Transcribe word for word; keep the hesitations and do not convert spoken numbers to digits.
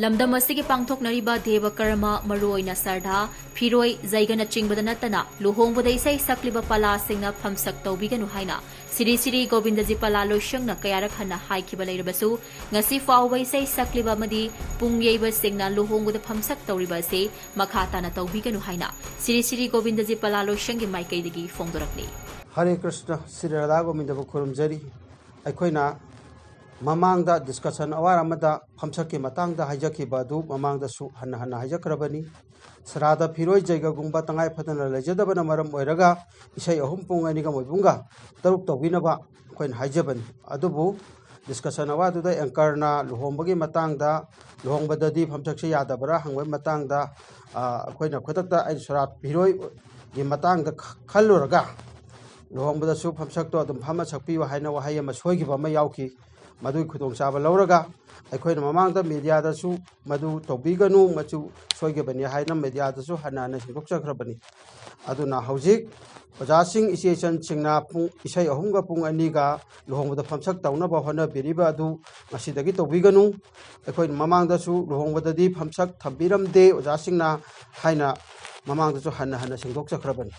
ꯂꯝꯗꯝ ꯑꯁꯤꯒꯤ ꯄꯥꯡꯊꯣꯛꯅꯔꯤꯕ ꯗꯦꯕ ꯀꯔꯃ, ꯃꯔꯨꯑꯣꯏꯅ ꯁꯔꯗꯥ, ꯐꯤꯔꯣꯏ, ꯖꯩꯒꯅꯆꯤꯡꯕꯗ ꯅꯠꯇꯅ ꯂꯨꯍꯣꯡꯕꯗ ꯏꯁꯩ ꯁꯛꯂꯤꯕ ꯄꯂꯥꯁꯤꯡꯅ ꯐꯝꯁꯛ ꯇꯧꯕꯤꯒꯅꯨ ꯍꯥꯏꯅ ꯁꯤꯔꯤ ꯁꯤꯔꯤ ꯒꯣꯕꯤꯟꯗꯖꯤ ꯄꯂꯥ ꯂꯣꯏꯁꯪꯅ ꯀꯌꯥꯔꯛ ꯍꯟꯅ ꯍꯥꯏꯈꯤꯕ ꯂꯩꯔꯕꯁꯨ, ꯉꯁꯤ ꯐꯥꯎꯕ ꯏꯁꯩ ꯁꯛꯂꯤꯕ ꯑꯃꯗꯤ ꯄꯨꯡ ꯌꯩꯕꯁꯤꯡꯅ ꯂꯨꯍꯣꯡꯕꯗ ꯐꯝꯁꯛ ꯇꯧꯔꯤꯕ ꯑꯁꯤ ꯃꯈꯥ ꯇꯥꯅ ꯇꯧꯕꯤꯒꯅꯨ ꯍꯥꯏꯅ ꯁꯤꯔꯤ ꯁꯤꯔꯤ ꯒꯣꯕꯤꯟꯗꯖꯤ ꯄꯂꯥ ꯂꯣꯏꯁꯪꯒꯤ ꯃꯥꯏꯀꯩꯗꯒꯤ ꯐꯣꯡꯗꯣꯔꯛꯂꯤ꯫ ꯍꯔꯦ ꯀ꯭ꯔꯤꯁꯅ, ꯁ꯭ꯔꯤ ꯔꯥꯙꯥ ꯒꯣꯕꯤꯟꯗꯕꯨ ꯈꯨꯔꯨꯝꯖꯔꯤ꯫ ꯑꯩꯈꯣꯏꯅ ꯃꯃꯥꯡꯗ discussion hour ꯑꯃꯗ ꯐꯝꯁꯛꯀꯤ ꯃꯇꯥꯡꯗ ꯍꯥꯏꯖꯈꯤꯕ ꯑꯗꯨ ꯃꯃꯥꯡꯗꯁꯨ ꯍꯟꯅ ꯍꯟꯅ ꯍꯥꯏꯖꯈ꯭ꯔꯕꯅꯤ꯫ ꯁ꯭ꯔꯥꯗ ꯐꯤꯔꯣꯏ ꯖꯩꯒꯒꯨꯝꯕ ꯇꯉꯥꯏ ꯐꯗꯅ ꯂꯩꯖꯗꯕꯅ ꯃꯔꯝ ꯑꯣꯏꯔꯒ ꯏꯁꯩ ꯑꯍꯨꯝ ꯄꯨꯡ ꯑꯅꯤꯒ ꯃꯣꯏꯕꯨꯡꯒ ꯇꯔꯨꯛ ꯇꯧꯕꯤꯅꯕ ꯑꯩꯈꯣꯏꯅ ꯍꯥꯏꯖꯕꯅꯤ꯫ ꯑꯗꯨꯕꯨ discussion hour ꯑꯗꯨꯗ anchorꯅ ꯂꯨꯍꯣꯡꯕꯒꯤ ꯃꯇꯥꯡꯗ, ꯂꯨꯍꯣꯡꯕꯗꯗꯤ ꯐꯝꯁꯛꯁꯦ ꯌꯥꯗꯕ꯭ꯔꯥ ꯍꯪꯕꯒꯤ ꯃꯇꯥꯡꯗ, ꯑ, ꯑꯩꯈꯣꯏꯅ ꯈꯨꯗꯛꯇ ꯑꯩ ꯁ꯭ꯔꯥꯗ ꯐꯤꯔꯣꯏꯒꯤ ꯃꯇꯥꯡꯗ ꯈ-, ꯈꯜꯂꯨꯔꯒ ꯂꯨꯍꯣꯡꯕꯗꯁꯨ ꯐꯝꯁꯛꯇꯣ ꯑꯗꯨꯝ ꯐꯝꯃ ꯁꯛꯄꯤꯌꯨ ꯍꯥꯏꯅ ꯋꯥꯍꯩ ꯑꯃ ꯁꯣꯏꯈꯤꯕ ꯑꯃ ꯌꯥꯎꯈꯤ꯫ ꯃꯗꯨꯒꯤ ꯈꯨꯗꯣꯡꯆꯥꯕ ꯂꯧꯔꯒ ꯑꯩꯈꯣꯏꯅ ꯃꯃꯥꯡꯗ mediaꯗꯁꯨ ꯃꯗꯨ ꯇꯧꯕꯤꯒꯅꯨ, ꯃꯗꯨ ꯁꯣꯏꯈꯤꯕꯅꯤ ꯍꯥꯏꯅ mediaꯗꯁꯨ ꯍꯟꯅ ꯍꯟꯅ ꯁꯦꯡꯗꯣꯛꯆꯈ꯭ꯔꯕꯅꯤ꯫ ꯑꯗꯨꯅ ꯍꯧꯖꯤꯛ ꯑꯣꯖꯥꯁꯤꯡ, ꯏꯆꯦ ꯏꯆꯟꯁꯤꯡꯅ ꯄꯨꯡ, ꯏꯁꯩ ꯑꯍꯨꯝꯒ ꯄꯨꯡ ꯑꯅꯤꯒ ꯂꯨꯍꯣꯡꯕꯗ ꯐꯝꯁꯛ ꯇꯧꯅꯕ ꯍꯣꯠꯅꯕꯤꯔꯤꯕ ꯑꯗꯨ ꯉꯁꯤꯗꯒꯤ ꯇꯧꯕꯤꯒꯅꯨ꯫ ꯑꯩꯈꯣꯏꯅ ꯃꯃꯥꯡꯗꯁꯨ ꯂꯨꯍꯣꯡꯕꯗꯗꯤ ꯐꯝꯁꯛ ꯊꯝꯕꯤꯔꯝꯗꯦ ꯑꯣꯖꯥꯁꯤꯡꯅ ꯍꯥꯏꯅ ꯃꯃꯥꯡꯗꯁꯨ ꯍꯟꯅ ꯍꯟꯅ ꯁꯦꯡꯗꯣꯛꯆꯈ꯭ꯔꯕꯅꯤ꯫